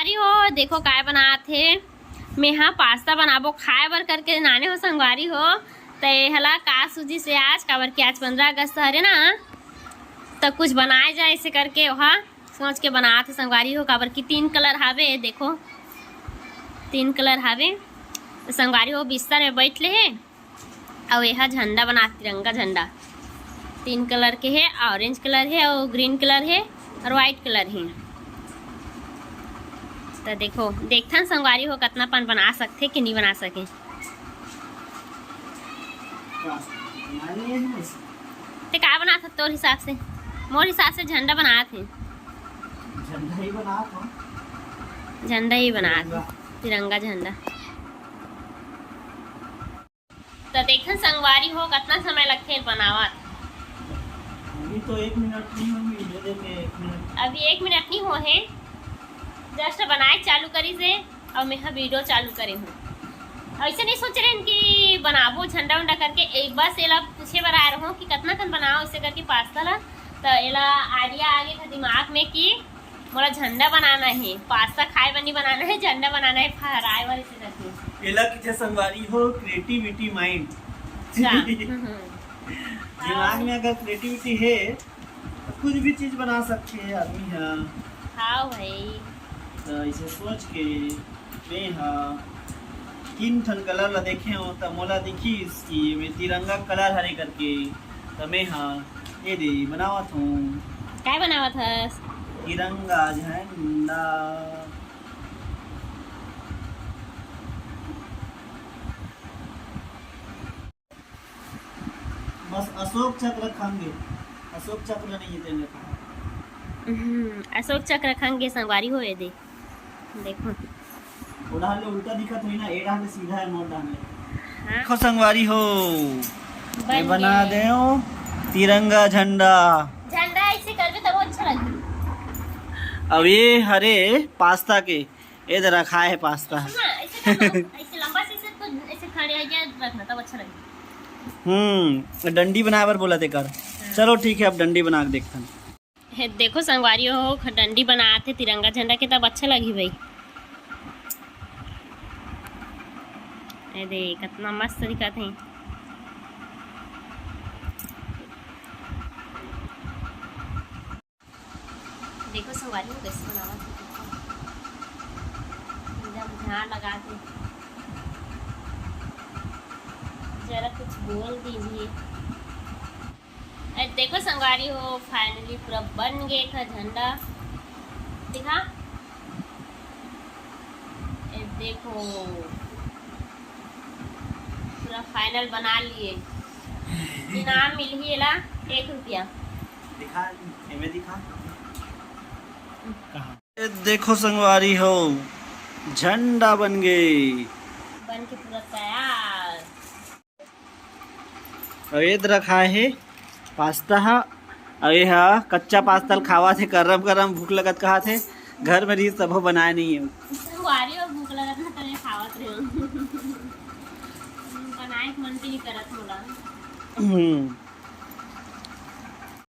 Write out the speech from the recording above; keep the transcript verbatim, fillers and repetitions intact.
अरे हो, देखो काय बनात हे। मेहा पास्ता बनाबो खाए बर करके नाने हो संगवारी हो। त एहला का सूजी से आज, काबर कि आज पंद्रह अगस्त हरे ना, त कुछ बनाए जाए ऐसे करके ओहा सोच के बनात हे संगवारी हो। काबर कि तीन कलर हावे, देखो तीन कलर हावे। त संगवारी हो बिस्तर में बैठ ले हे। अउ एहा झंडा बना, तिरंगा झंडा तीन कलर के हे, ऑरेंज कलर हे अउ ग्रीन कलर हे अउ व्हाइट कलर हे। त देखो, देखथन संगवारी हो कतना पन बना सकथे कि नहीं बना सके। ते का बनात ह तोर हिसाब से? मोर हिसाब से झंडा बनात हे। झंडा ही बनात हो। झंडा ही बनात हे, तिरंगा। तिरंगा झंडा। त देखन संगवारी हो, कतना समय लगथे बनावत। अभी तो एक मिनट नहीं होई, ये देखे एक मिनट। अभी एक मिनट नहीं हो हे, just बनाए चालू करी से, अउ मैं ह वीडियो चालू करे हूँ। ऐसे नहीं सोच रहे कि बनाबो झंडा उंडा करके, एक बस एला पूछे बर आए रहूँ कि कतना कन बनाओ ऐसे करके पास्ता ला। त एला आइडिया आगे था दिमाग में कि मोला झंडा बनाना हे, पास्ता खाए बर नहीं बनाना हे, झंडा बनाना हे, फहराए बर इसे करके। एला किथे संगवारी हो, क्रिएटिविटी माइंड। अच्छा। हम्म, हम्म। दिमाग में अगर क्रिएटिविटी हे, तो कुछ भी चीज बना सकते हैं आदमी। हाँ। हाँ भाई। तो इसे सोच के मैं हा तीन ठन कलर ला देखे हो, त मोला दिखिस कि ये में तिरंगा कलर हरे करके, त मैं हा ये दे बनावत हूँ। काय बनावत हस? तिरंगा झंडा। बस अशोक चक्र खंगे, अशोक चक्र नहीं है तेरे पास। हम्म, अशोक चक्र खंगे संगवारी हो ये दे। देखो। ओ डाहर ले उल्टा दिखत होई ना, ए डाहर ले सीधा है, मोर डाहर ले। हाँ। देखो संगवारी हो, ये बन बना गे। दे हो तिरंगा झंडा। झंडा ऐसे करबे तब अच्छा लगे। अब ये हरे पास्ता के, ये दे रखा है पास्ता। हाँ, ऐसे करना, ऐसे लंबा से, ऐसे तो, ऐसे खड़े है क्या रखना तब अच्छा लगे। हम्म, डंडी बनाए बर बोला तेकर। हाँ। चलो ठीक है, अब डंडी बना के देखथन। हे, देखो संगवारी हो, डंडी बनात हे तिरंगा झंडा के, तब अच्छा लगही भाई। ए दे, कितना मस्त दिखत हे। देखो संगवारी हो, कैसे बनावत हे, एकदम ध्यान लगा के। जरा कुछ बोल दीजिए। ए, देखो संगवारी हो, finally पूरा बन गे एक झंडा। दिखा, ए, देखो, पूरा final बना लिए। इनाम मिलही एला एक रुपया। दिखा, एमे दिखा। कहाँ? ए, देखो संगवारी हो, झंडा बन गे। बन के पूरा तैयार। अउ ये दे रखा हे पास्ता हा, अउ ये हा कच्चा पास्ता ल खावत हे, गरम गरम भूख लगत कहत हे, घर में रहिस तभो बनाए नहीं हे। संगवारी हो भूख लगत ना तभे खावत रहे। बनाए के मन भी नहीं करत मोला। हम्म।